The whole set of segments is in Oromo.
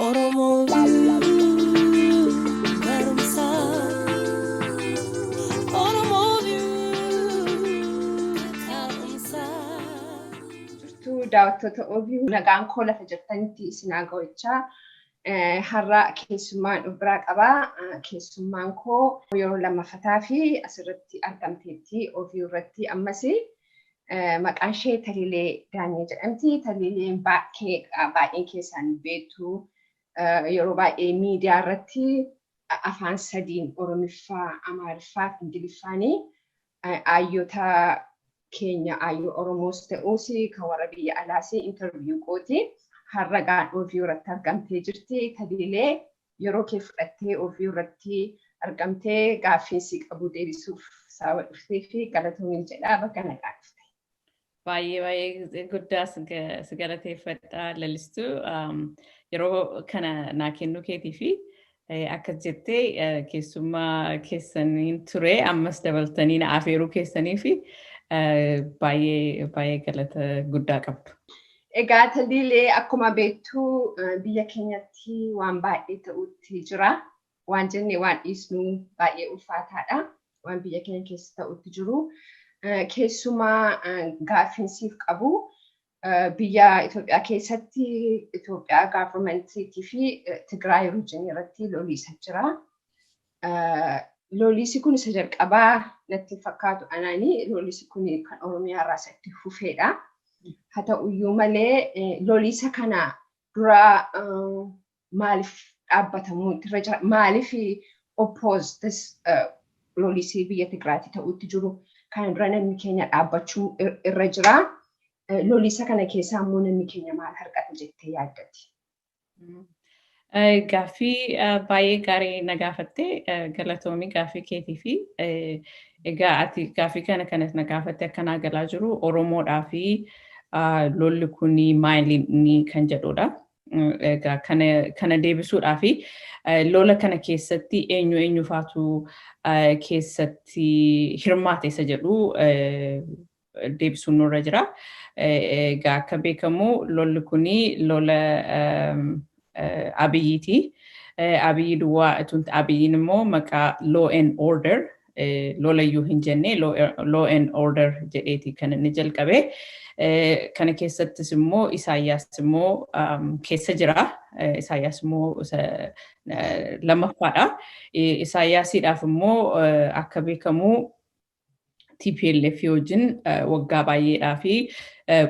Oromoo barumsaa. Oromoo taa'umsaa. Jirtu daawwattoota OBN, nagaan koo lafa jirtanitti isin haa ga'achaa. Har'a keessummaan of biraa qabaa. Keessummaan koo yeroo lammaffataa fi asirratti argamteetti OBN irratti ammas. Maqaan ishee Taliilee Daanyee jedhamti. Taliileen baay'een keessaan beektu, yeroo baay'ee miidiyaa irratti afaan sadiin, Oromiffaa, Amaariffaa fi Ingiliffaanii, hayyoota keenya, hayyoo Oromoos ta'uus kan warra biyya alaas interview gooti. Har'a gaan OBN irratti argamtee jirti. Taliilee, yeroo kee fudhattee OBN irratti argamtee gaaffii qabu deebisuuf sababa dhuftee fi galatoomiin jedhaa, bakka nagaa dhufte. Baay'ee baay'ee guddaa si galateeffadha, Lalistuu, yeroo kana naa kennuu keetii fi akkas jettee keessummaa keessaniin ture, ammas dabaltanii na afeeruu keessanii fi baay'ee baay'ee galata guddaa qabdu. Egaa Taliilee, akkuma beektu biyya keenyatti waan baay'ee ta'utti jira. Waan jennee waan dhiisnu baay'ee ulfaataadha. Waan biyya keenya keessa ta'utti jiru. Keessumaa gaaffiin siif qabu, biyya Itoophiyaa keessatti Itoophiyaa governmentiitii fi Tigraay region irratti loliisa jira. Loliisi kun isa jalqabaa natti fakkaatu anaani, loliisi kun kan Oromiyaa irraa isa itti fufeedha. Haa ta'uyyuu malee loliisa kana dura maaliif dhaabbatamuu irra jira? Maaliif oppose this loliisii biyya Tigraati ta'utti jiru? Kan dura namni keenya dhaabbachuu irra jira. Loliisa kana keessaa immoo namni keenya maal argata jettee yaaddati? Gaaffii baay'ee gaarii na gaafatte, galatoomii gaaffii keetii fi egaa ati gaaffii kana kanas na gaafatte, akkanaa galaa jiru Oromoodhaa fi lolli kun maali kan jedhudha. Egaa kana deebisuudhaa fi lola kana keessatti eenyu eenyufaatu keessatti hirmaate isa jedhu deebisuun nurra jira. Egaa akka beekamu lolli kuni lola Abiyyiiti. Abiyyi duwwaa, Abiyyiin immoo maqaa law and order, lolayyuu hin jenne, law and order jedheeti kan inni jalqabe. Kana keessattis immoo Isaayyaas immoo keessa jira. Isaayyaas immoo lammaffaadha. Isaayyaasiidhaaf immoo akka beekamu TPLF wajjin waggaa baay'eedhaa fi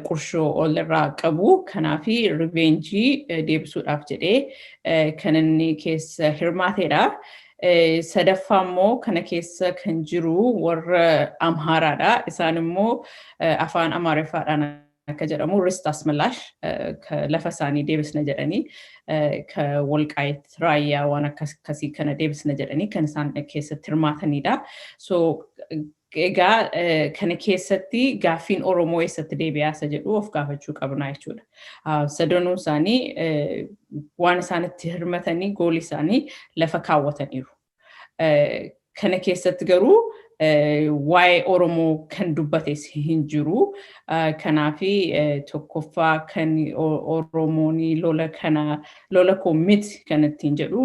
qurshoo ol irraa qabu. Kanaaf revenge deebisuudhaaf jedhee kan inni keessa hirmaateedha. Sadaffaa immoo kana keessa kan jiru warra Amhaaraadha. Isaan immoo afaan Amaariffaadhaan akka jedhamu ርስት አስመላሽ, lafa isaanii deebisna jedhanii, ka Walqaayit, Raayyaa, waan akkasii kana deebisna jedhanii kan isaan keessatti hirmaatanidha. So egaa kana keessatti gaaffiin Oromoo eessatti deebi'aa isa jedhu of gaafachuu qabna jechuudha. Sadanuu isaanii waan isaan itti hirmatanii goalii isaanii lafa kaawwataniiru. Kana keessatti garuu waa'ee Oromoo kan dubbates hin jiru. Kanaafi tokkoffaa kan Oromoon lola kana lola koo miti kan ittiin jedhu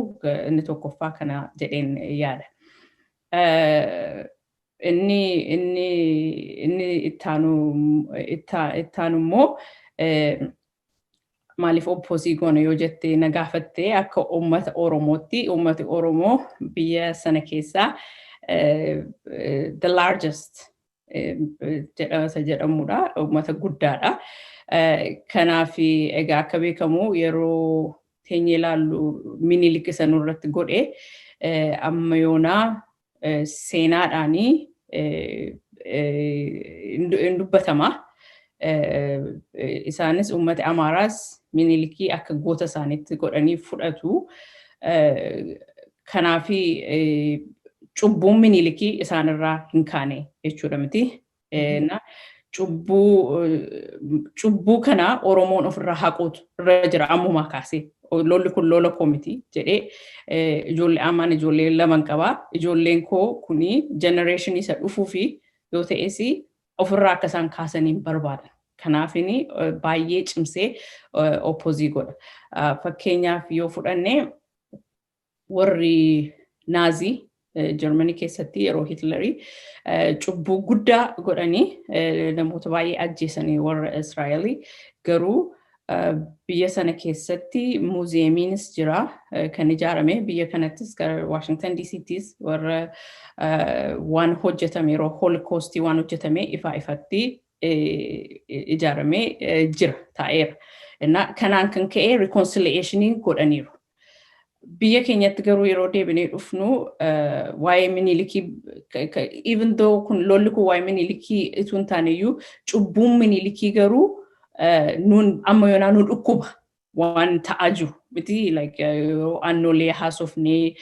inni tokkoffaa kana jedheen yaada. Inni ittaanu immoo maaliif oppose goona yoo jettee na gaafatte, akka uummata Oromootti, uummati Oromoo biyya sana keessaa the largest jedhama jedhamudha. Uummata guddaadha. Kanaaf egaa akka beekamu yeroo teenyee ilaallu Minilik isa nurratti godhe amma yoonaa seenaadhaanii hin dubbatama. Isaanis uummata Amaaraas Minilikii akka goota isaaniitti godhanii fudhatu. Kanaafi cubbuun Minilikii isaanirraa hin kaane jechuudha miti. Cubbuu kana Oromoon ofirraa haquutu irra jira ammumaa kaasee. Lolli kun lola koo miti jedhee ijoollee ammaan ijoollee laman qabaa. Ijoolleen koo kuni generation isa dhufuu fi yoo ta'es ofirraa akka isaan kaasaniin barbaadan. Kanaafini baay'ee cimsee oppose godha. Fakkeenyaaf yoo fudhanne, warri Naazii Jarmanii keessatti yeroo Hitlerii cubbuu guddaa godhanii namoota baay'ee ajjeesanii warra Israa'elii, garuu biyya sana keessatti museum-iinis jira kan ijaarame. Biyya kanattis gara Washington DCttis warra waan hojjetame, yeroo Holocaustii waan hojjetame ifaa ifatti ijaaramee jira, taa'eera. Kanaan kan ka'e reconciliationii godhaniiru. Biyya keenyatti garuu yeroo deebinee dhufnu, waa'ee Minilikii, even though kun lolli kun waa'ee Minilikii itoo hin taane iyyuu, cubbuun Minilikii garuu nuun amma yoonaa nu dhukkuba waan ta'aa jiru miti. Like yeroo Aannolee haasofnee,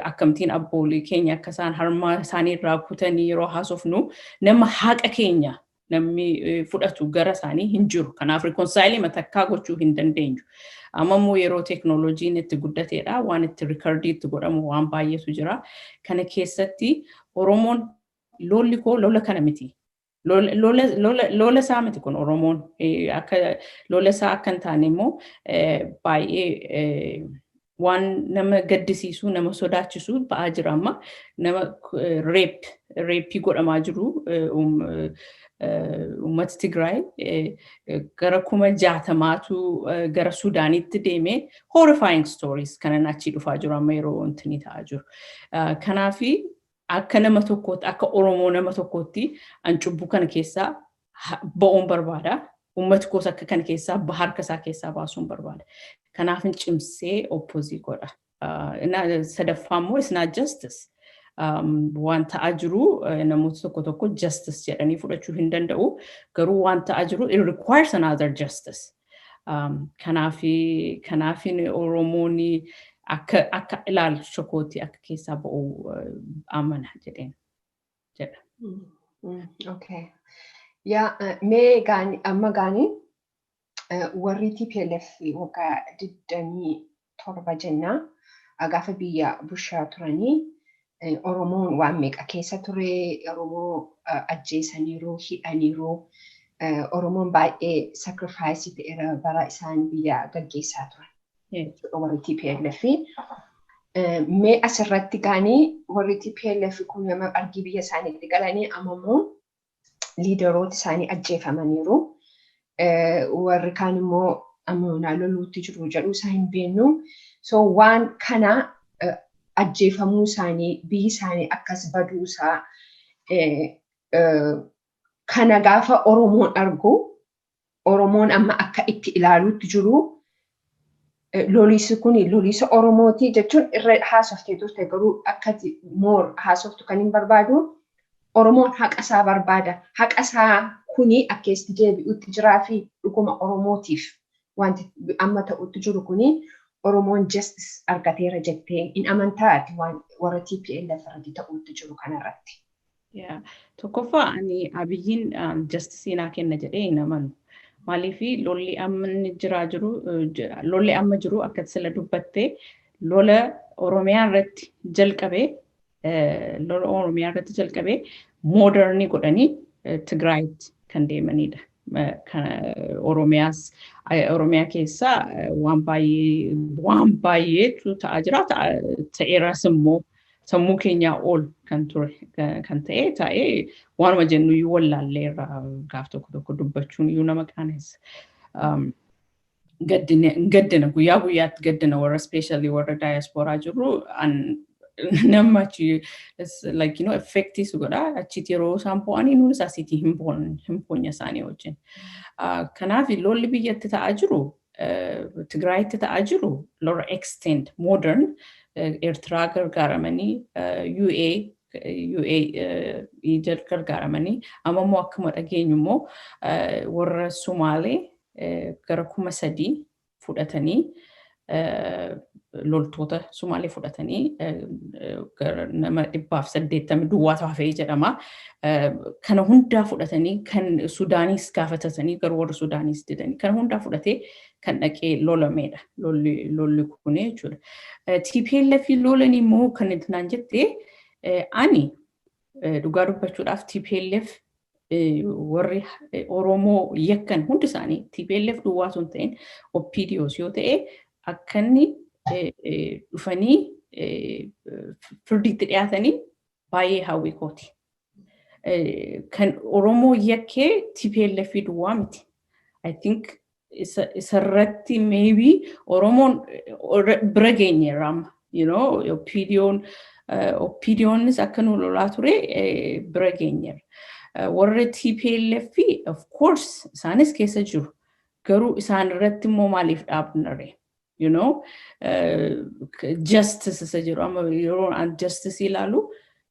akkamtiin abboolii keenya akka isaan harma isaanii irraa kutanii yeroo haasofnu, nama haqa keenya namni fudhatu gara isaanii hin jiru. Kanaaf reconcile matakkaa gochuu hin dandeenyu. Amma immoo yeroo teeknooloojiin itti guddateedha. Waan itti record itti godhamu waan baay'eetu jira. Kana keessatti Oromoon lolli koo lola kana miti. Lola isaa miti kun. Oromoon akka lola isaa akka hin taane immoo baay'ee waan nama gaddisiisu, nama sodaachisu ba'aa jira. Amma nama rape godhamaa jiru, uummata Tigraay gara 60,000tu gara Sudaanitti deeme. Horrifying stories kanan achii dhufaa jiru amma yeroo wanti ni ta'aa jiru. Kanaafi akka nama tokkootti, akka Oromoo nama tokkootti, an cubbuu kana keessaa ba'uun barbaada. Uummati koos akka kana keessaa harka isaa keessaa baasuun barbaada. Kanaaf cimsee oppose godha. Sadaffaa immoo, it's not justice. Waan ta'aa jiru namoota tokko tokko justice jedhanii fudhachuu hin danda'u. Garuu waan ta'aa jiru, it requires another justice. Kanaafin Oromoon akka ilaalcha kootti akka keessaa ba'u amana jedheen jedha. Okay. Yaa, mee gaani amma gaanii warri TPLF waggaa 27 jennaa gaafa biyya bulchaa turanii, Oromoon waan meeqa keessa ture? Oromoo ajjeesaniiru, hidhaniiru, Oromoon baay'ee sacrifice ta'eera bara isaan biyya gaggeessaa turan. Warri TPLF. Mee asirratti gaanii warri TPLF kun nama argii biyya isaaniitti galanii, amma immoo leader-oota isaanii ajjeefamaniiru. Warri kaan immoo amma loluutti jiru jedhu isaa hin beeknu. So waan kana ajjeefamuu isaanii, biyyi isaanii akkas baduu isaa kana gaafa Oromoon argu, Oromoon amma akka itti ilaaluutti jiru, loliisi kun loliisa Oromooti jechuun irra haasoftee turte, garuu akkati more haasoftu kan hin barbaadu. Oromoon haqa isaa barbaada. Haqa isaa kuni akkeessi deebi'utti jiraa fi dhuguma Oromootiif wanti amma ta'utti jiru kuni Oromoon justice argateera jettee hin amantaati waan warra TPLF irratti ta'utti jiru kanarratti? Tokkoffaa, ani Abiyyiin justice naa kenna jedhee hin amanu. Maaliif lolli amma inni jiraa jiru, lolli amma jiru akka sila dubbattee lola Oromiyaa irratti jalqabee, lola Oromiyaa irratti jalqabee modern godhanii Tigraayitti kan deemanidha. Oromiyaas, Oromiyaa keessaa waan baay'ee, waan baay'eetu ta'aa jira. Ta'eeras immoo sammuu keenyaa ol kan ture kan ta'e ta'ee, waanuma jennu iyyuu wallaalleerra, gaaf tokko tokko dubbachuun iyyuu nama qaanessa. Gaddina guyyaa guyyaatti gaddina, warra especially warra diaspora jirru nama achi like effect-is godha. Achitti yeroo isaan bo'anii nuunis asitti hin boonya isaanii wajjin. Kanaaf lolli biyyatti ta'aa jiru, Tigraayitti ta'aa jiru, lola extend modern Eertiraa gargaaramanii, UA gargaaramanii, amma immoo akkuma dhageenyu immoo warra Sumaalee gara 3,000 fudhatanii, loltoota Sumaalee fudhatanii, gara nama 180 duwwaa hafee jedhama. Kana hundaa fudhatanii, kan Sudaaniis gaafatatanii, garuu warra Sudaaniis didanii, kana hundaa fudhatee kan dhaqee lolameedha. Lolli kun jechuudha. TPLF lolan immoo kan naan jettee, ani dhugaa dubbachuudhaaf TPLF Warri Oromoo yakkan hundi isaanii, TPLF duwwaa osoo hin ta'in OPDOs yoo ta'e, akka inni dhufanii firdiitti dhiyaatanii baay'ee hawwii kooti. Kan Oromoo yakkee TPLF duwwaa miti. I think isarratti maybe Oromoon bira geenyeerra amma. OPDOnis akka nu lolaa ture bira geenyeerra. Warri TPLF, of course, isaanis keessa jiru. Garuu isaan irratti immoo maaliif dhaabnare? Justice isa jedhu, amma yeroo an justice ilaalu,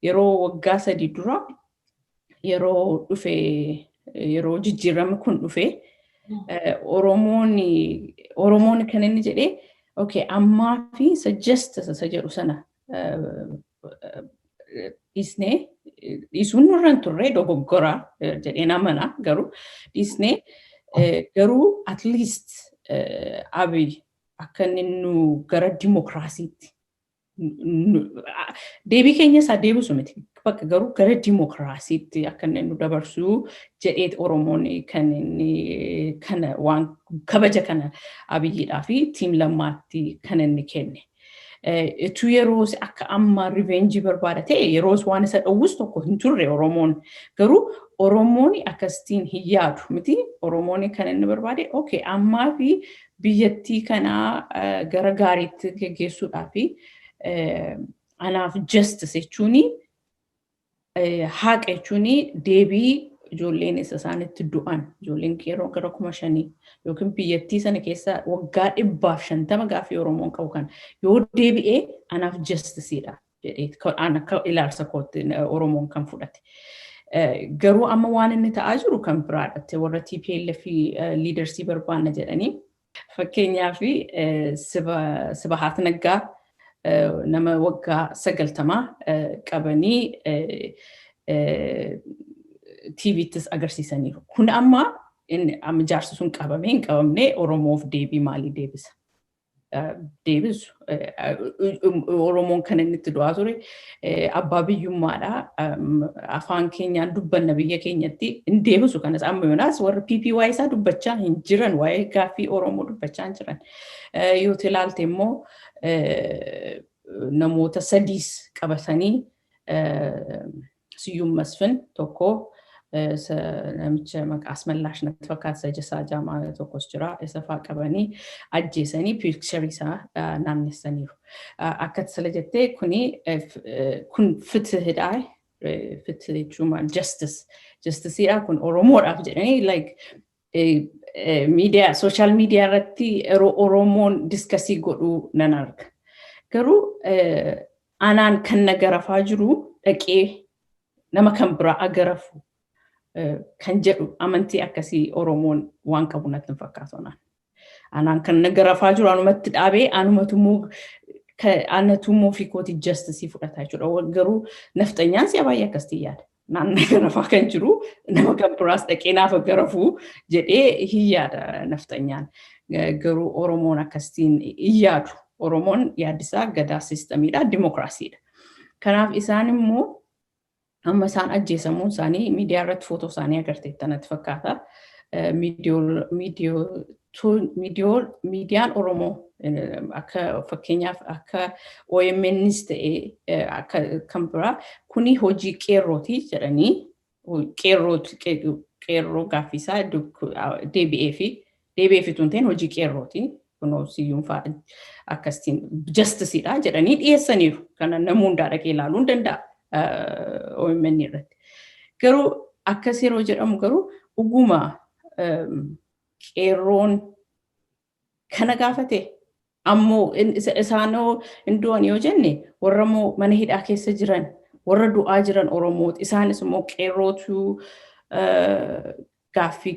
yeroo waggaa 3 dura yeroo dhufe, yeroo jijjiiramni kun dhufe, Oromoon kan inni jedhee, okay, ammaa fi isa justice isa jedhu sana dhiisnee, dhiisuun nurra hin turre, dogoggora jedheen amana, garuu dhiisnee, garuu at least Abiy akka inni nu gara dimokiraasiitti deebii keenya isaa deebisu miti, bakka garuu gara dimokiraasiitti akka inni nu dabarsu jedheet Oromoon kan inni kana waan kabaja kana Abiyyiidhaa fi team Lammaatti kan inni kenne. Ituu yeroos akka amma revenge barbaada ta'e, yeroos waan isa dhowwus tokko hin turre Oromoon. Garuu Oromoon akkasitiin hin yaadu miti. Oromoon kan inni barbaade, okay, ammaa fi biyyattii kanaa gara gaariitti geggeessuudhaa fi anaaf justice jechuun, haqa jechuun, deebii ijoolleen isa isaanitti du'an, ijoolleen qeerroo gara 5,000 yookiin biyyattii sana keessa waggaa 150 gaaffii Oromoon qabu kan yoo deebi'ee anaaf justiceiidha jedhee akka ilaalcha kootti Oromoon kan fudhate. Garuu amma waan inni ta'aa jiru kan biraadha. Warra TPLF leadersii barbaanna jedhanii, fakkeenyaaf Sibahaat Naggaa nama waggaa 90 qabanii TVttis agarsiisaniiru. Kun amma amma jaarsi sun qabamee hin qabamne Oromoof deebii maalii deebisa? Deebisu. Oromoon kan inni itti du'aa ture abbaa biyyummaadha. Afaan keenyaan dubbanna biyya keenyatti hin deebisu. Kanas amma yoonaas warri PP waa'ee isaa dubbachaa hin jiran, waa'ee gaaffii Oromoo dubbachaa hin jiran. Yoo ilaalte immoo namoota sadiis qabatanii, Siyyuum Masfin tokko, namicha maqaa Asmallaash natti fakkaata, Sajasaa Jaamaa tokkos jira, isa faa qabanii ajjeesanii picture isaa naannessaniiru. Akka sila jettee kuni kun fitihidha. Fitih jechuun maal? Justice. Justiceiidha kun Oromoodhaaf jedhanii like miidiyaa, social media irratti yeroo Oromoon discuss godhuu nan arga. Garuu anaan kan na garafaa jiru dhaqee nama kan biraa agarafu kan jedhu amantii akkasii Oromoon waan qabu natti hin fakkaatu anaan. Anaan kan na garafaa jiru anumatti dhaabee anatu immoo ofii kooti justice fudhata jechuudha. Garuu nafxanyaan si'a baay'ee akkasitti yaada. Naan na garafaa kan jiru nama kan biraas dhaqee naaf garafuu jedhee hin yaada nafxanyaan. Garuu Oromoon akkasitiin hin yaadu. Oromoon yaaddisaa gadaa systemiidha, dimokiraasiidha. Kanaaf isaan immoo amma isaan ajjeesamuun isaanii miidiyaa irratti footoo isaanii agarteetta natti fakkaata. Miidiyaan Oromoo akka fakkeenyaaf akka OMNs ta'ee akka kan biraa kuni hojii qeerrooti jedhanii, qeerroo gaaffiisaa deebi'ee fi deebi'ee fi tun ta'in hojii qeerrooti. Kunoo Siyyuun fa'aa akkasitiin justiceiidha jedhanii dhiyeessaniiru. Kana namni hundaa dhaqee ilaaluu hin danda'a OMN irratti. Garuu akkas yeroo jedhamu garuu dhuguma qeerroon kana gaafate ammoo isaanoo hin du'an yoo jenne, warra immoo mana hidhaa keessa jiran, warra du'aa jiran Oromooti. Isaanis immoo qeerrootu gaaffii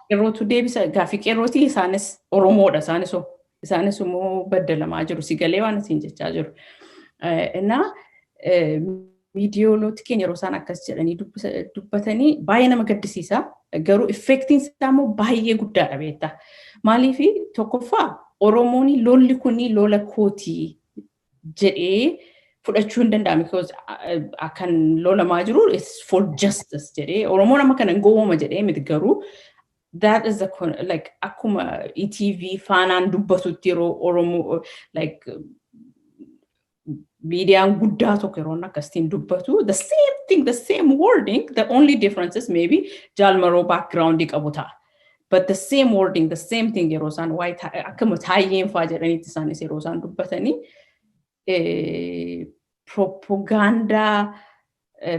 qeerrootu deebisa, gaaffii qeerrooti, isaanis Oromoodha, isaanis immoo baddalamaa jiru, si galee waan isin jechaa jiru. Innaa miidiyooloti keenya yeroo isaan akkas jedhanii dubbatanii baay'ee nama gaddisiisa. Garuu effectiin isaa immoo baay'ee guddaadha, beektaa. Maaliif? Tokkoffaa, Oromoon lolli kuni lola kootii jedhee Fudhachuu hin danda'amu because akkan lolamaa jiru is for justice jedhee Oromoon amma kana hin gowwooma jedhee miti, garuu that is the, like, akkuma ETV faanaan dubbatutti yeroo Oromoo, like, miidiyaan guddaa tokko yeroo akkasitiin dubbatu, the same thing, the same wording, the only difference is maybe Jaalmaroo background qabu ta'a. But the same wording, the same thing, yeroo isaan waa'ee akkuma Taayyeen faa jedhanitti isaanis yeroo isaan dubbatanii propagaandaa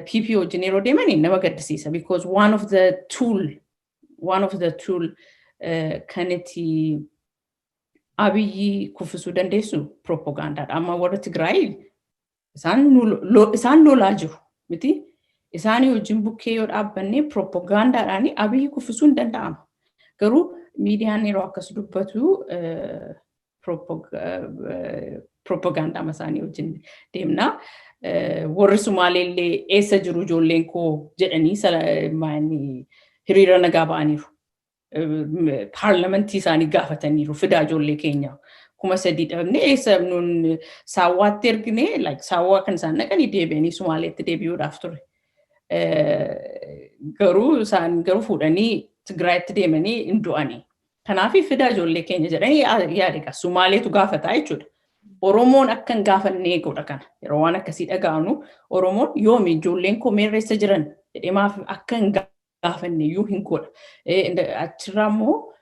PP wajjin yeroo deemanii nama gaddisiisa, because one of the tool kan itti Abiyyi kuffisuu dandeessu propagaandaadha. Amma warra Tigraay isaan lolaa jiru miti. Isaanii wajjin bukkee yoo dhaabbanne propagaandaadhaan Abiyyi kuffisuu hin danda'ama. Garuu miidiyaan yeroo akkas dubbatu propagaandaa isaanii wajjin deemna. Warri Sumaaleellee eessa jiru ijoolleen koo jedhanii hiriira nagaa ba'aniiru. Paarlamentii isaanii gaafataniiru, fidaa ijoollee keenya. 3000 dhabne, eessa nuun saawwaatti ergine, like, saawwaa kan isaan dhaqanii deebi'anii Sumaaleetti deebi'uudhaaf ture. Garuu isaan garuu fuudhanii Tigraayitti deemanii hin du'anii. Kanaaf fidaa ijoollee keenya jedhanii yaade Sumaaleetu gaafataa jechuudha. Oromoon akka hin gaafannee godha kana. Yeroo waan akkasii dhaga'anu Oromoon yoomi ijoolleen koo meerreessa jiran jedhee maaf akka hin gaafanne iyyuu hin godha. Achirraa immoo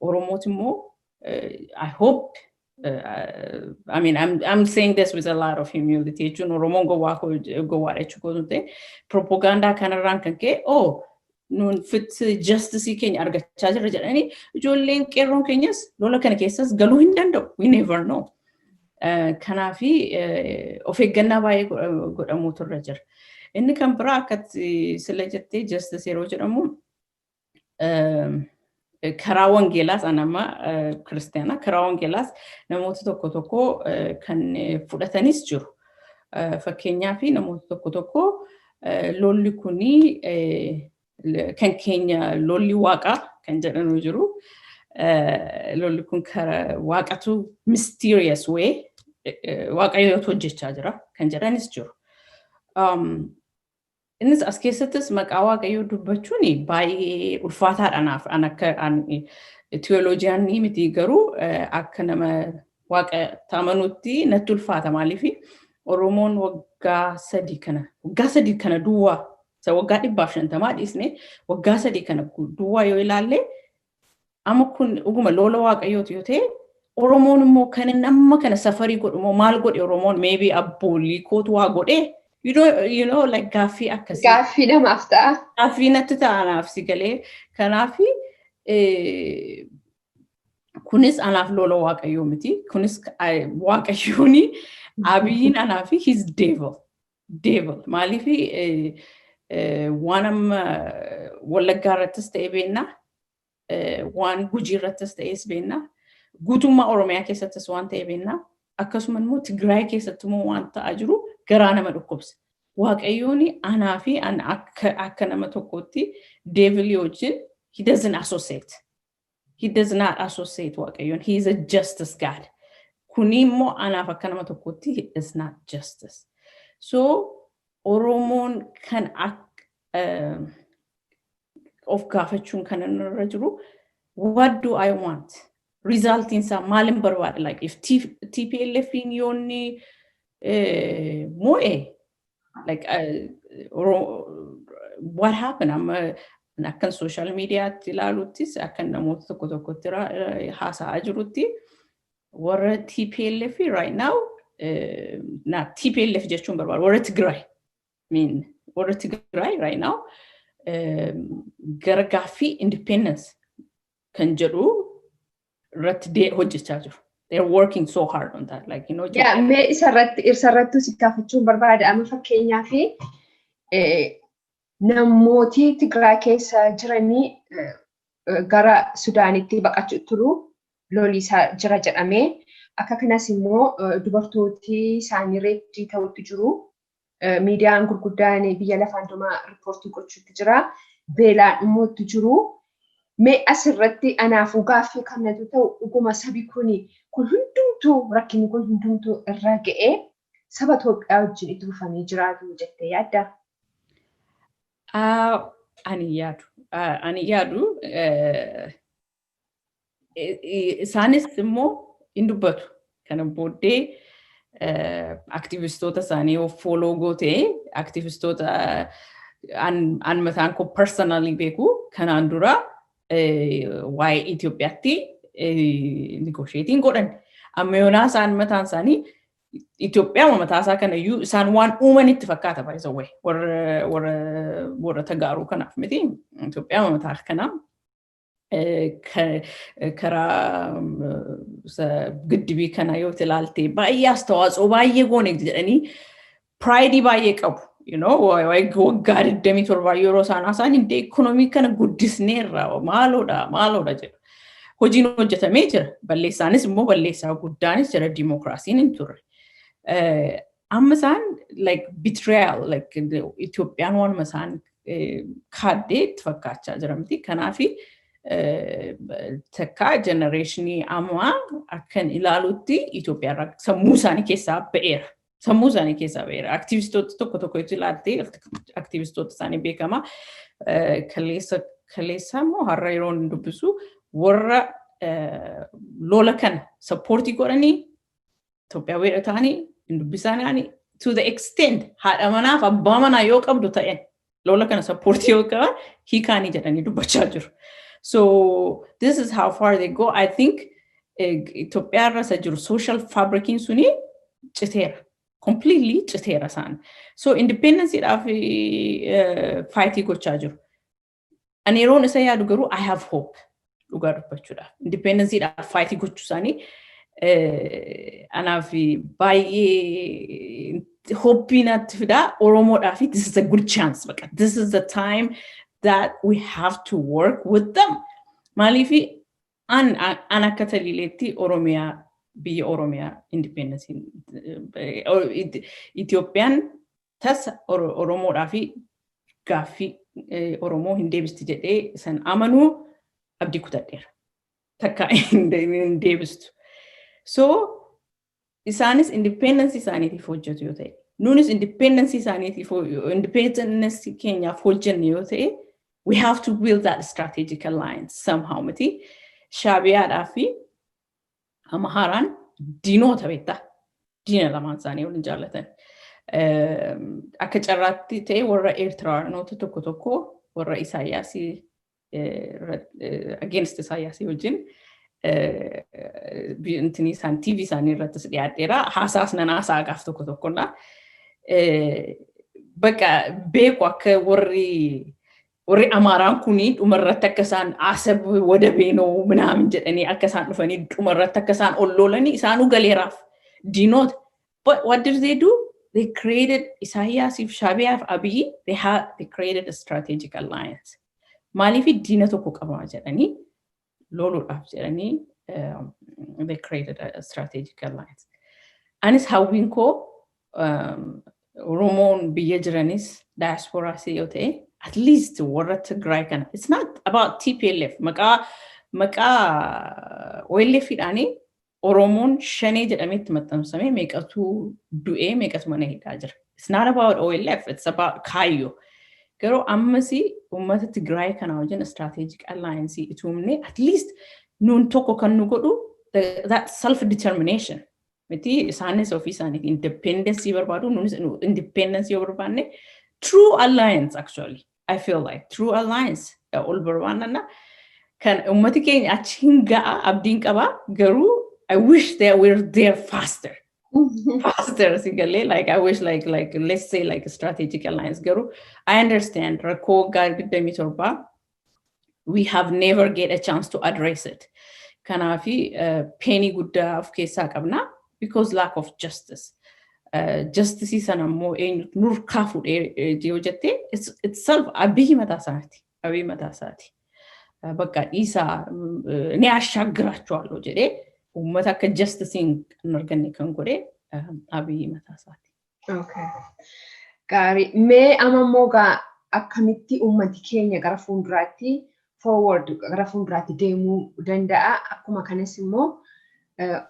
Oromooti immoo, I hope, I mean, I'm saying this with a lot of humility jechuun Oromoon gowwaa gowwaadha jechuu koo ta'e, propagaandaa kanarraan kan ka'e, oh, nuun fit justice keenya argachaa jirra jedhanii ijoolleen qeerroon keenyas lola kana keessas galuu hin danda'u. We never know. Kanaafi of eeggannaa baay'ee godhamuutu irra jira. Inni kan biraa akkatti sila jettee justice yeroo jedhamu karaa wangeelaas, an amma kiristaana, karaa wangeelaas namoota tokko tokko kan fudhatanis jiru. Fakkeenyaaf namoota tokko tokko lolli kunii kan keenya, lolli waaqaa kan jedhanu jiru. Lolli kun karaa waaqatu, mysterious way, waaqayyootu hojjechaa jira kan jedhanis jiru. Innis as keessattis maqaa waaqayyoo dubbachuun baay'ee ulfaataadha naaf. An akka theologian miti, garuu akka nama waaqa amanuutti natti ulfaata. Maaliif Oromoon waggaa 3 kana duwwaa, isa waggaa 150 dhiisne, waggaa 3 kana duwwaa yoo ilaalle, amma kun dhuguma lola waaqayyooti yoo ta'e, Oromoon immoo kan inni amma kana suffer godhu immoo maal godhe Oromoon? Maybe abboolii kootu waa godhe, like, gaaffii akkasii. Gaaffii namaaf ta'a. Gaaffii natti ta'a naaf si galee. Kanaafi kunis anaaf lola waaqayyoo miti. Kunis waaqayyooni Abiyyiin anaaf he's devil. Devil. Maaliif waan amma Wallaggaa irrattis ta'e beennaa, waan Gujii irrattis ta'es beennaa, guutummaa Oromiyaa keessattis waan ta'e beennaa, akkasuma immoo Tigraay keessatti immoo waan ta'aa jiru garaa nama dhukkubsa. Waaqayyoon anaa fi akka nama tokkootti devilii wajjin he doesn't associate. He does not associate, Waaqayyoon. He is a justice God. Kuni immoo anaaf akka nama tokkootti is not justice. So Oromoon kan akka of gaafachuun kan irra jiru, what do I want? Resultiin isaa maalin barbaada? Like, if TPLF yoonni mo'e, like, what happened? Amma akkan social mediaatti ilaaluttis, akkan namoota tokko tokkotti haasa'aa jirutti, warra TPLF right now, na TPLF jechuun barbaada, warra Tigraay, mean, warra Tigraay right now gara gaaffii independence kan jedhu irratti hojjechaa jiru. They're working so hard on that. Like. Yeah, mee isarratti si gaafachuun barbaada. Amma fakkeenyaaf namooti Tigraay keessa jiranii gara Sudaanitti baqachuu turu loliisaa jira jedhamee, akka kanas immoo dubartooti isaanii raped ta'utti jiru. Miidiyaan gurguddaan biyya lafaa hundumaa report gochuutti jira. Beelaan dhumuutti jiru. Mee asirratti anaafuu gaaffii kanatu ta'u, dhuguma sabi kuni kun hundumtuu, rakkinni kun hundumtuu irra ga'ee Saba Itoophiyaa wajjin itti fufanii jiraatu jettee yaaddaa? Ani yaadu. Ani yaadu, isaanis immoo hin dubbatu. Kana booddee aktivistoota isaanii follow gootee, aktivistoota an mataan koo personally beeku kanaan dura waa'ee Itoophiyaatti negotiating godhan. Amma yoonaa isaan mataan isaanii Itoophiyaa mataa isaa kana iyyuu isaan waan uuman itti fakkaata, by the way, warra Tagaaruu kanaaf miti. Itoophiyaa mataa kana karaa giddibii kana yoo ilaalte, baay'ee አስተዋጽኦ baay'ee goone jedhanii pride baay'ee qabu. Waggaa 27 yeroo isaan haasa'an, hindee ikoonoomii kana guddisneerra, maaloodha maaloodha jedhu. Hojiin hojjetamee jira. Balleessaanis immoo balleessaa guddaanis jira, dimookiraasiin hin turre. Amma isaan like betrayal, like Itoophiyaan waanuma isaan kaaddee itti fakkaachaa jira miti. Kanaafi takka generation ammaa akkan ilaalutti Itoophiyaa sammuu isaanii keessaa ba'eera. Sammuu isaanii keessaa ba'eera. Aktivistoota tokko tokko ilaalte, aktivistoota isaanii beekama. Kaleessa immoo har'a yeroo inni dubbisu, warra lola kana support godhanii Itoophiyaa ta'anii hin dubbisaanii, to the extent haadha manaaf abbaa manaa yoo qabdu ta'e, lola kana support yoo qaban hiikaanii jedhanii dubbachaa jiru. So this is how far they go. I think Itoophiyaa irra isa jiru social fabriciin suni citeera. Completely citeera isaan. So independencyidhaaf fight gochaa jiru. Ani yeroon isa yaadu garuu I have hope, dhugaa dubbachuudhaaf. Independencyidhaaf fight gochuu isaanii anaaf baay'ee hope natti fidaa. Oromoodhaaf this is a good chance. Bakka this is the time that we have to work with them. Maaliif an akka Taliileetti Oromiyaa, biyya Oromiyaa independence, Itoophiyaan tasa Oromoodhaa fi gaaffii Oromoo hin deebisti jedhee san amanuu abdii kutadheera. Takka hin deebistu. So isaanis independence isaaniitiif hojjetu yoo ta'e, nunis independence isaaniitiif, independence keenyaaf hojjenne yoo ta'e, we have to build that strategic alliance somehow miti. Shaabiyaadhaa fi Amaharaan diinoota beektaa. Diina lamaan isaanii waliin jaallatan. Akka carraatti ta'e warra Eertiraanoota tokko tokko warra Isaayyaasii against Isaayyaasii wajjin intini isaan TV isaanii irrattis dhiyaadheera. Haasaas nan haasaa gaaf tokko tokkodha. Bakka beeku akka warri Amaaraan kuni dhumarratti akka isaan "Asab ወደቤ ነው" ምናምን jedhanii akka isaan dhufanii dhumarratti akka isaan ol lolanii isaanuu galeeraaf diinoota. But what did they do? They created Isaayyaasiif Shaabiyaaf Abiyyi, they created a strategic alliance. Maaliif? Diina tokko qaba jedhanii loluudhaaf jedhanii they created a strategic alliance. Anis hawwiin koo Oromoon biyya jiranis diasporaas yoo ta'e, at least warra Tigraay kana, it's not about TPLF, maqaa OLF dhaanii Oromoon Shanee jedhamee itti maxxansamee meeqatu du'ee, meeqatu mana hidhaa jira. It's not about OLF, it's about kaayyoo. Garuu ammas uummata Tigraay kana wajjin strategic alliance ituumne, at least nuun tokko kan nu godhu that self determination. Miti isaanis ofii isaaniiti independence barbaadu, nunis independence yoo barbaanne, true alliance, actually I feel like true alliance ol barbaannanna kan uummati keenya achi hin ga'a abdiin qaba. Garuu I wish they were there faster si galee. Like I wish like let's say like a strategic alliance. Garuu I understand rakkoo waggaa 27 we have never get a chance to address it. Kanaafi pain guddaa of keessaa qabna because lack of justice. Justice sana immoo eenyutu nurkaa fuudhee yoo jette, itself Abiyyi mataa isaati. Abiyyi mataa isaati. Bakka dhiisaa ni ashaagiraachuu jedhee uummata akka justice hin arganne kan godhe Abiyyi mataa isaati. Okay. Gaarii. Mee amma immoo akkamitti uummati keenya gara fuulduraatti forward, gara fuulduraatti deemuu danda'a? Akkuma kanas immoo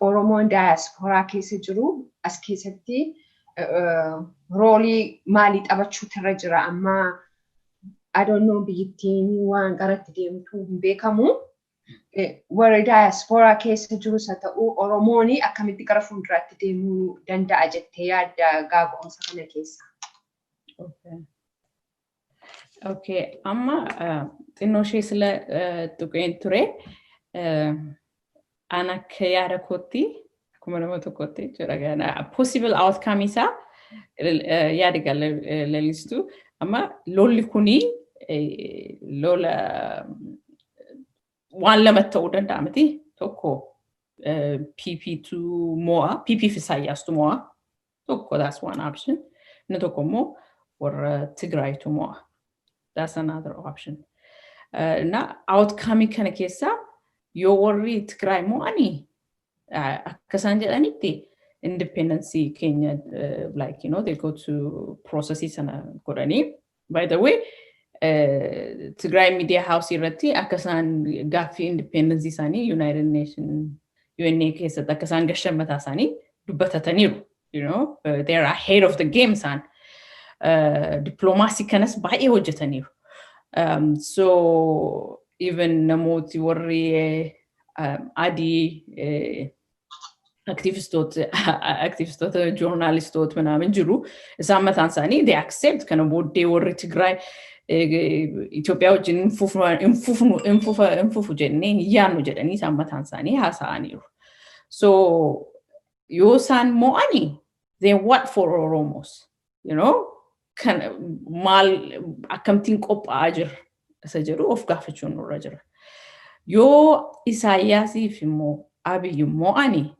Oromoon daayasporaa keessa jiru as keessatti Role maalii taphachuutu irra jira amma? I don't know, biyyittiin waan garatti deemtu hin beekamu. Warri daayaspooraa keessa jirus haa ta'u, Oromoon akkamitti gara fuulduraatti deemuu danda'a jettee yaadda gaaga'umsa kana keessa? Okay, amma xinnoo ishee sila tuqeen ture. An akka yaada kootti, akkuma nama tokkotti jechuudha. Possible outcome isaa yaada lalistu. Amma lolli kunii lola waan lama ta'uu danda'a miti. Tokko PP tu mo'a, PP fi Isaayyaastu mo'a. Tokko, that's one option. Inni tokko immoo warra Tigraayitu mo'a. That's another option. Na outcome kana keessaa yoo warri Tigraay mo'anii, akka isaan jedhanitti independence keenya, like they go to processii sana godhanii. By the way, Tigraay Media House irratti akka isaan gaaffii independence isaanii United Nation, UNA keessatti akka isaan gashan mataa isaanii dubbatataniiru. They are ahead of the game isaan. Diplomaasii kanas baay'ee hojjetaniiru. So even namooti warri adii aktivistoota, joornaalistoota ምናምን jiru, isaan mataan isaanii they accept kana booddee warri Tigraay Itoophiyaa wajjin hin fufu jennee hin yaadnu jedhanii isaan mataan isaanii haasa'aniiru. So yoo isaan mo'anii, then what for Oromos? Kan maal akkamittiin qophaa'aa jira isa jedhu of gaafachuun nurra jira. Yoo Isaayyaasiif immoo Abiyyi mo'anii,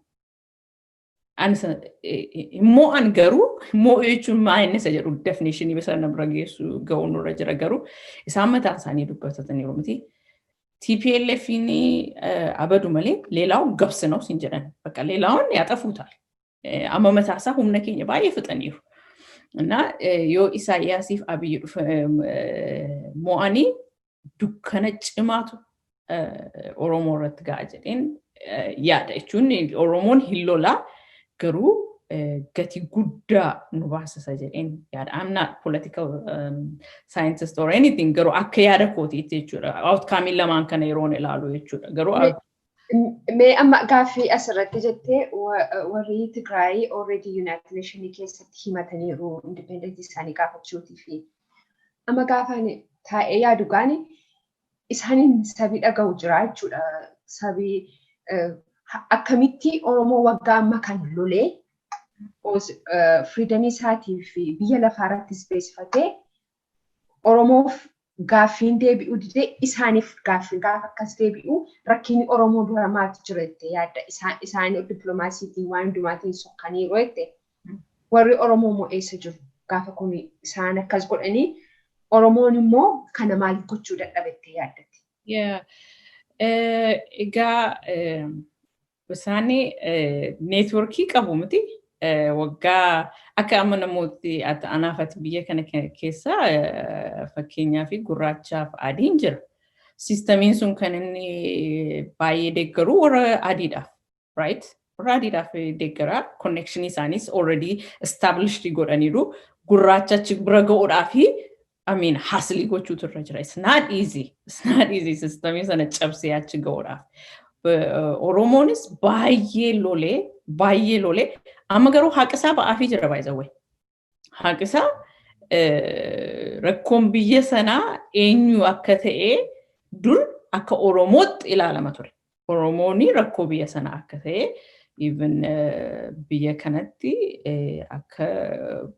mo'an garuu, mo'u jechuun maal inni isa jedhu definitionii isa na bira geessu ga'uu nurra jira, garuu isaan mataan isaanii dubbatataniiru miti. TPLFin abadu malee ሌላው ገብስ ነው sin jedhan, በቃ ሌላውን ያጠፉታል። Amma mataasaa humna keenya baay'ee fixaniiru. እና yoo Isaayyaasiif Abiyyi dhufe mo'anii, dukkana cimaatu Oromoo irratti ga'a jedheen yaada. Jechuun Oromoon hin lolaa, garuu gatii guddaa nu baasisa jedheen yaada. I'm not political scientist or anything, garuu akka yaada kootiitti jechuudha. Outcome lamaan kana yeroon ilaalu jechuudha. Garuu Mee amma gaaffii asirratti jettee, warri Tigraay already United Nation keessatti himataniiru independence isaanii gaafachuutii fi amma gaafa taa'ee yaadu gaani isaaniin sabii dhaga'u jira jechuudha. Sabii akkamitti Oromoo waggaa amma kan lolee freedomii isaatii fi biyya lafaa irrattis beeksifatee Oromoof gaaffiin deebi'uu didee, isaaniif gaaffiin gaafa akkas deebi'u rakkinni Oromoo dura maaltu jira jettee yaadda? Isaan dippiloomaasiitiin waan hundumaatiin sokkaniiru jette. Warri Oromoo immoo eessa jiru? Gaafa kun isaan akkas godhanii, Oromoon immoo kana maal gochuu dadhabe jettee yaaddatti? Egaa isaan networkii qabu miti. Waggaa akka amma namooti anaafati biyya kana keessa fakkeenyaa fi gurraachaaf adiin jira. Systemiin sun kan inni baay'ee deeggaru warra adiidhaaf, right? Warra adiidhaaf deeggaraa, connectionii isaaniis already established godhaniiru. Gurraacha achi bira ga'uudhaa fi, I mean, hustle gochuutu irra jira. It's not easy. It's not easy systemii sana cabsee achi ga'uudhaaf. Oromoonis baay'ee lolee, baay'ee lolee, amma garuu haqa isaa ba'aafii jira, by the way. Haqi isaa, rakkoon biyya sanaa eenyu akka ta'e dur akka Oromootti ilaalama ture. Oromooni rakkoo biyya sanaa akka ta'e, even biyya kanatti akka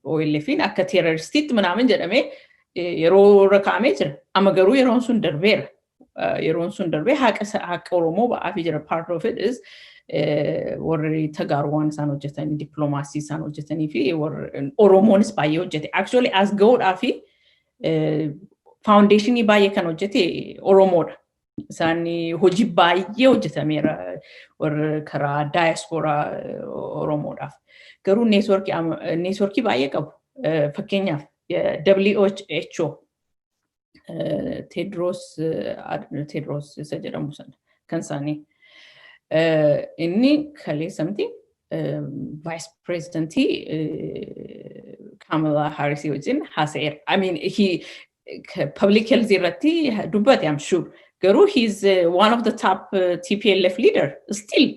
OLFin akka terroristiitti ምናምን jedhamee yeroo irra kaa'amee jira. Amma garuu yeroon sun darbeera. Yeroon sun darbee haqa Oromoo ba'aafii jira. Part of it is warri Tagaaru waan isaan hojjetanii, dippiloomaasii isaan hojjetanii fi Oromoonis baay'ee hojjete. Actually as ga'uudhaa fi foundationii baay'ee kan hojjete Oromoodha. Isaan hojii baay'ee hojjetameera warra karaa daayaspooraa Oromoodhaaf. Garuu networkii baay'ee qabu. Fakkeenyaaf WHO, Teedroos isa jedhamu sana kan isaanii. Inni kaleessa miti Vice Presidentii Kamala Harris wajjin haasa'eera. I mean, he public health irratti dubbate, I'm sure. Garuu he's one of the top TPLF leader still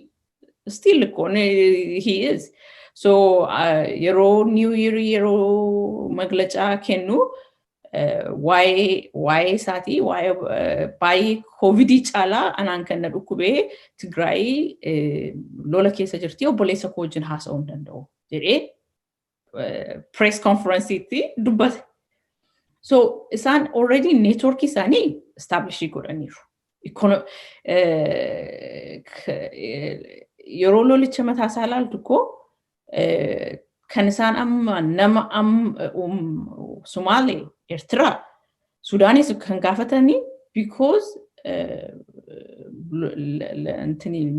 he is. So yeroo New Year, yeroo maglacaa kennu, waa'ee isaatii, waa'ee baay'ee COVIDii caalaa anaan kan na dhukkubee Tigraay lola keessa jirti, obboleessa koo wajjin haasa'uu hin danda'u jedhee press conference'itti dubbate. So isaan already networkii isaanii establishii godhaniiru. Yeroo lolicha mataa isaa ilaaltu koo, kan isaan amma nama Sumaalee, Eertiraa, Sudaanis kan gaafatanii because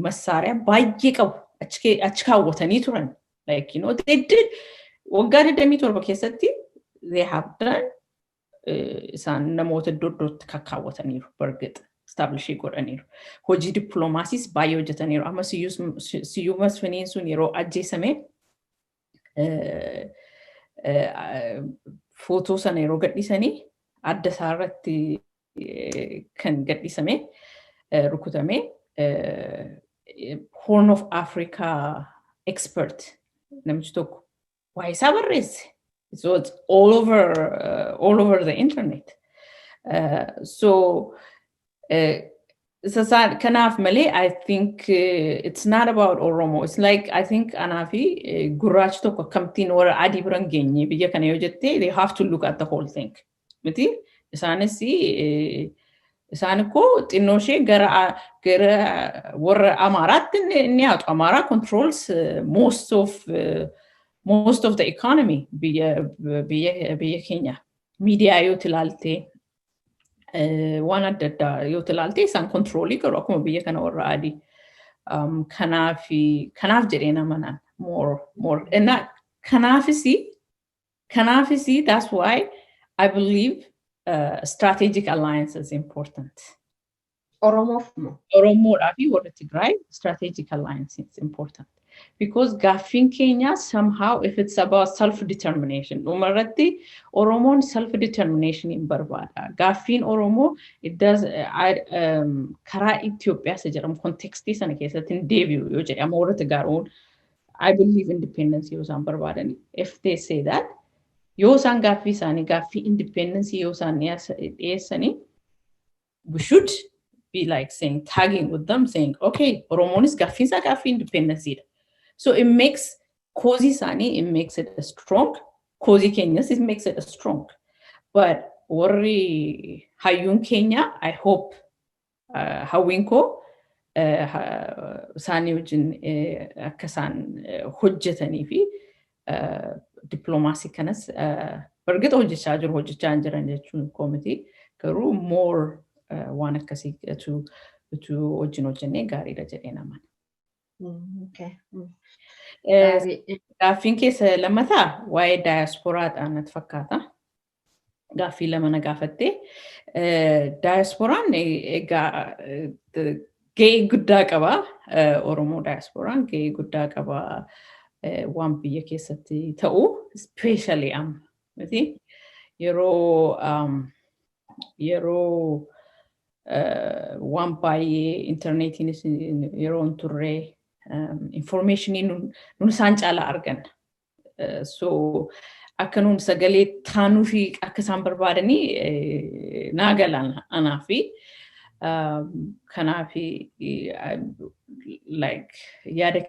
massaariyaa baay'ee qabu achi kaawwatanii turan. Like, they did waggaa 27 keessatti they have done, isaan namoota iddoo iddootti kakkaawwataniiru, bargata establishii godhaniiru. Hojii dippiloomaasiis baay'ee hojjetaniiru. Amma Siyyuu Masfiniin sun yeroo ajjeesame, footoo sana yeroo gadhiisanii, adda isaa irratti kan gadhiisame, rukutame, Horn of Africa expert namichi tokko waa'ee isaa barreesse. So it's all over the internet. So kanaaf malee I think it's not about Oromo. It's like, I think anaafi gurraachi tokko akkamittiin warra adii bira hin geenye biyya kana yoo jette, they have to look at the whole thing. Miti isaanis isaan koo xinnoo ishee gara warra Amaaraatti inni haatu. Amaaraa controls most of the economy biyya keenya. Miidiyaa yoo ilaalte, waan adda addaa yoo ilaalte, isaan controlii garuu akkuma biyya kana warra adii. Kanaaf jedhee amanaan more kanaafis that's why I believe strategic alliance is important. Oromoof moo? Oromoodhaa fi warra Tigraay strategic alliance is important. Because gaaffiin keenya somehow, if it's about self-determination, dhumarratti Oromoon self-determination hin barbaada. Gaaffiin Oromoo it does karaa Itoophiyaa isa jedhamu contextii sana keessatti hin deebi'u yoo jedhe, amma warra Tigraayoon I believe independence yoo isaan barbaadan, if they say that, yoo isaan gaaffii isaanii gaaffii independence yoo isaan dhiyeessanii, we should be like saying, tagging with them, saying, "Okay, Oromoonis gaaffiin isaa gaaffii independence dha." So it makes cause isaanii, it makes it a strong cause keenyas, it makes it a strong. But warri hayyuun keenya, I hope, hawwiin koo isaanii wajjin akka isaan hojjetanii fi dippiloomaasii kanas bargita hojjechaa jiru, hojjechaa hin jiran jechuun koo miti, garuu more waan akkasii utuu wajjin hojjennee gaariidha jedhee amana. Gaaffiin keessa lammataa waa'ee daayasporaadhaan natti fakkaata. Gaaffii lama na gaafatte. Daayasporaan egaa ga'ee guddaa qaba. Oromoo daayasporaan ga'ee guddaa qaba waan biyya keessatti ta'u, especially amma. Yeroo waan baay'ee intarneetiinis yeroo hin turre, informationii nun isaan caalaa arganna. So akka nun sagalee taanuu fi akka isaan barbaadanii naa galan anaa fi kanaaf like yaada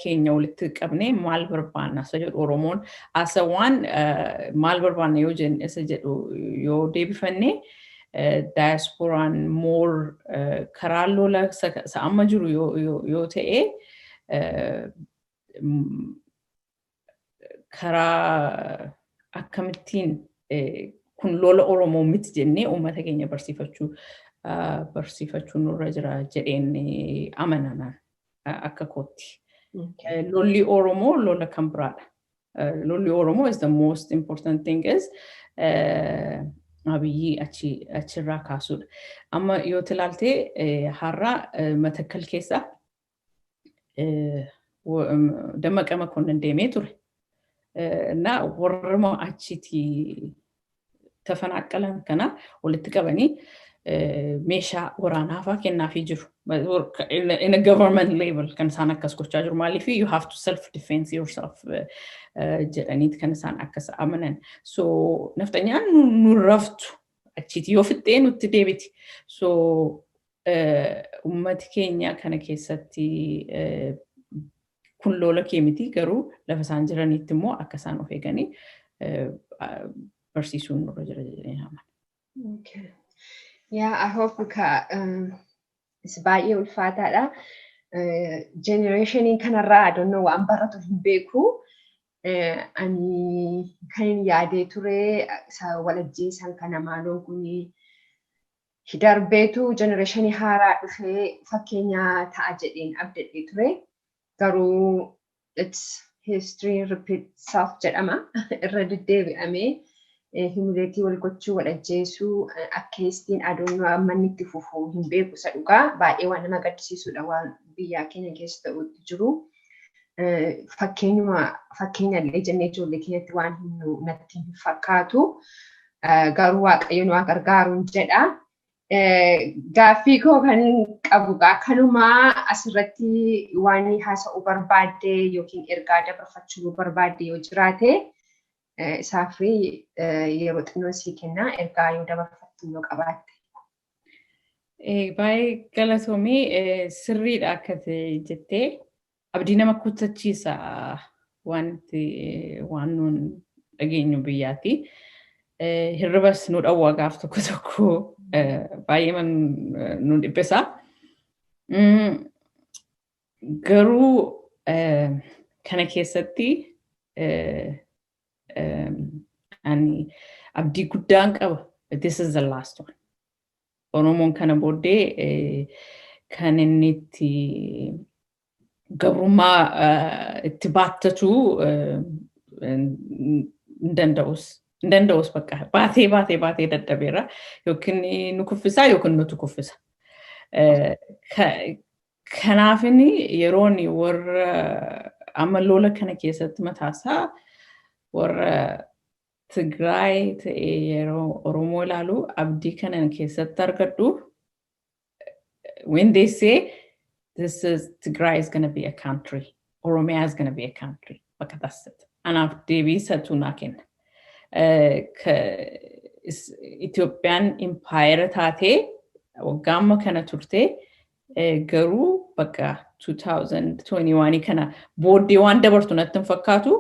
keenya walitti qabnee maal barbaanna isa jedhu, Oromoon asa waan maal barbaanna yoo jenne, isa jedhu yoo deebifanne, daayasporaan more karaa lola isa amma jiru yoo ta'e, karaa akkamittiin kun lola Oromoo miti jennee uummata keenya barsiifachuu nurra jira jedheen amananaan akka kootti. Lolli Oromoo lola kan biraadha. Lolli Oromoo is the most important thing is Abiyyi achirraa kaasuudha. Amma yoo ilaalte, har'a Matakkal keessa Dammaqa Makonnin deemee ture. Na warruma achitti tafanaqqalan kana walitti qabanii meeshaa waraanaa fa'aa kennaafii jiru. In a government level kan isaan akkas gochaa jiru. Maaliif, you have to self defense yourself jedhaniiti kan isaan akkas amanan. So nafxanyaan nu raftu, achitti yoo fixxee nutti deebiti. So ummati keenya kana keessatti kun lola kee miti, garuu lafa isaan jiranitti immoo akka isaan of eeganii barsiisuun nurra jira jedhee amana. Okay. Yeah, I hope ka baay'ee ulfaataadha. Generationiin kanarraa, I don't know, waan baratu hin beeku. Ani kan hin yaadee ture isa walajjeesan kana maaloon kuni darbeetu generationii haaraa dhufee fakkeenya ta'a jedheen abdadhee ture. Garuu it's history repeat self jedhama. Irra deddeebi'amee humiliate wal gochuu, wal ajjeesuu akkeestiin aduun manni itti fufuu hin beeku. Isa dhugaa baay'ee waan nama gaddisiisudha waan biyyaa keenya keessa ta'utti jiru. Fakkeenyuma fakkeenya illee jennee ijoollee keenyatti waan hin natti hin fakkaatu. Garuu Waaqayyo nu haa gargaaruun jedha. Gaaffii koo kan qabu kanumaa asirratti waan haasa'uu barbaadde yookiin ergaa dabarfachuu barbaadde yoo jiraate, isaaf yeroo xinnoo sii kenna, ergaa yoo dabarfattu yoo qabaatte. Baay'ee galatoomii. Sirriidha akka jettee, abdii nama kutachiisa wanti waan nuun dhageenyu biyyaati. Hirribas nu dhawwa, gaaf tokko tokko baay'ee nu dhiphisa. Garuu kana keessatti ani abdii guddaan qaba. This is the last one. Oromoon kana booddee kan inni itti gabrummaa itti baattatu hin danda'us. Hin danda'us, bakka baatee baatee baatee dadhabeera. Yookiin nu kuffisaa yookiin nutu kuffisa. Kanaafini yeroon warra amma lola kana keessatti mataasaa warra Tigraay ta'ee yeroo Oromoo ilaalu, abdii kanan keessatti argadhu, when they say this is Tigray is going to be a country, Oromia is going to be a country, bakka that's it. Anaaf deebii isatu naa kenna. Itoophiyaan impaayera taatee waggaa amma kana turtee, garuu bakka 2021 kana booddee waan dabartu natti hin fakkaatu.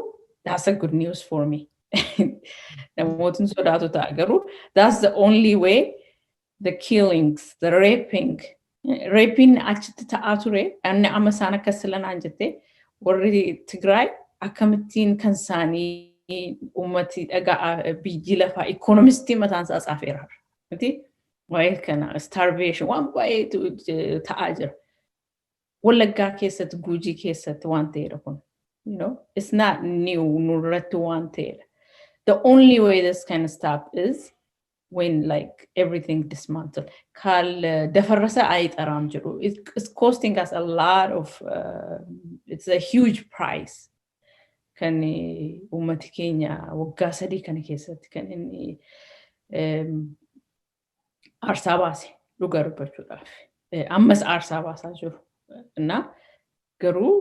That's a good news for me. Namootni sodaatu ta'a, garuu that's the only way. The killings, the raping, raping achitti ta'aa ture. Inni amma isaan akkas silanaan jette, warri Tigraay akkamittiin kan isaanii ummati dhagaa biyyi lafaa economistii mataan isaa tsaafeera. Miti waa'ee kana starvation waan baay'eetu ta'aa jira. Wallaggaa keessatti, Guujii keessatti waan ta'edha kun. It's not new, nurratti waan ta'edha. The only way this can stop is when like everything dismantled. ካልደፈረሰ አይጠራም jedhu. It's costing us a lot of, it's a huge price. Kan uummati keenya waggaa 3 kana keessatti kan inni aarsaa baase dhugaa dubbachuudhaaf. Ammas aarsaa baasaa jiru. እና garuu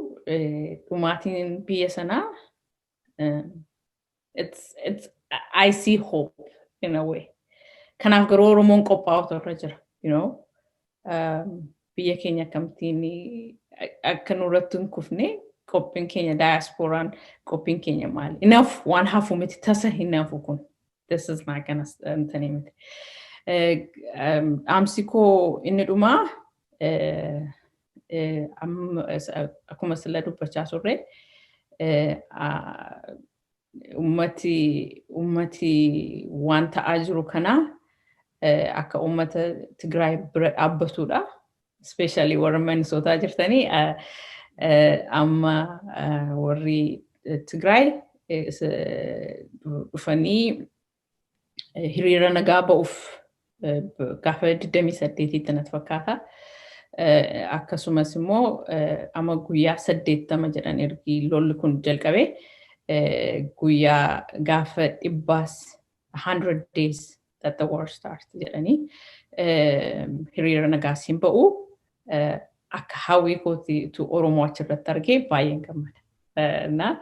dhumaatiin biyya sanaa, it's I see hope in a way. Kanaaf garuu Oromoon qophaa'utu irra jira. Biyya keenya akkamittiin akka nurratti hin kufne, qophiin keenya, diasporaan qophiin keenya maali? Enough, waan hafu miti, tasa hin hafu kun. This is not gonna intanii miti. Dhaamsi koo inni dhumaa, akkuma sila dubbachaa turre, ummati waan ta'aa jiru kana akka ummata Tigraay bira dhaabbatudha. Especially warra Minnesota jirtanii, amma warri Tigraay dhufanii hiriira nagaa ba'uuf gaafa 28tti natti fakkaata. Akkasumas immoo amma guyyaa 80 jedhan ergi lolli kun jalqabe, guyyaa gaafa 100s, 100 days that the war starts jedhanii hiriira nagaas hin ba'u. Akka hawwii kootiitu Oromoo achirratti argee baay'een gammada. Na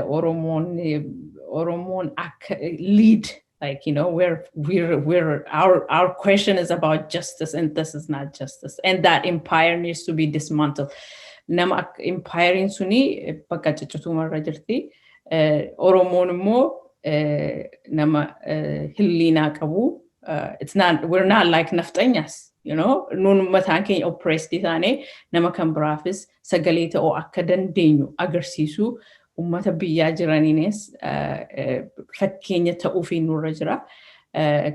Oromoon akka lead, like we're our question is about justice, and this is not justice, and that empire needs to be dismantled. Nama akka empire suni bakka ciccituumarra jirti. Oromoon immoo nama hilliinaa qabu. It's not, we're not like nafxanyas. Nuun mataan keenya oppressed taane nama kan biraafis sagalee ta'uu akka dandeenyu agarsiisu, ummata biyyaa jiraniinis fakkeenya ta'uufii nurra jira.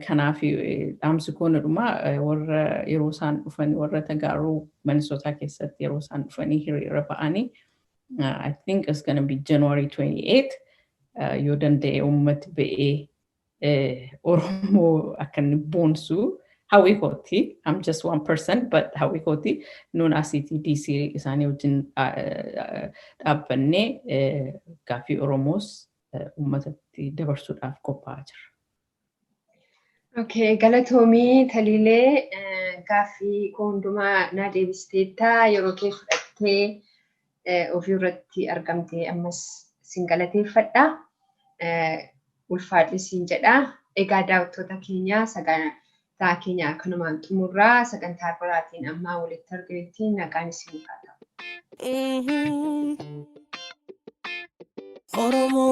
Kanaaf dhaamsi koo dhuma warra yeroo isaan dhufanii, warra Tagaaruu Minnesota keessatti yeroo isaan dhufanii hiriira ba'anii, I think it's gonna be January 28, yoo danda'e ummati ba'ee Oromoo akka inni boonsu hawwii kooti. I'm just one person, but hawwii kooti. Nuun asiitii DC isaanii wajjin dhaabbannee gaaffii Oromoos uummatatti dabarsuudhaaf qophaa'aa jirra. Okay, galatoomii Taliilee, gaaffii koo hundumaa naa deebisteetta. Yeroo kee fudhattee ofii irratti argamtee ammas sin galateeffadha. Ulfaadhi siin jedha. Egaa daawwattoota keenya, sagantaa keenya kanumaan xumurraa. Sagantaa biraatiin ammaa walitti arginutti nagaan isin haa ta'u. Oromo.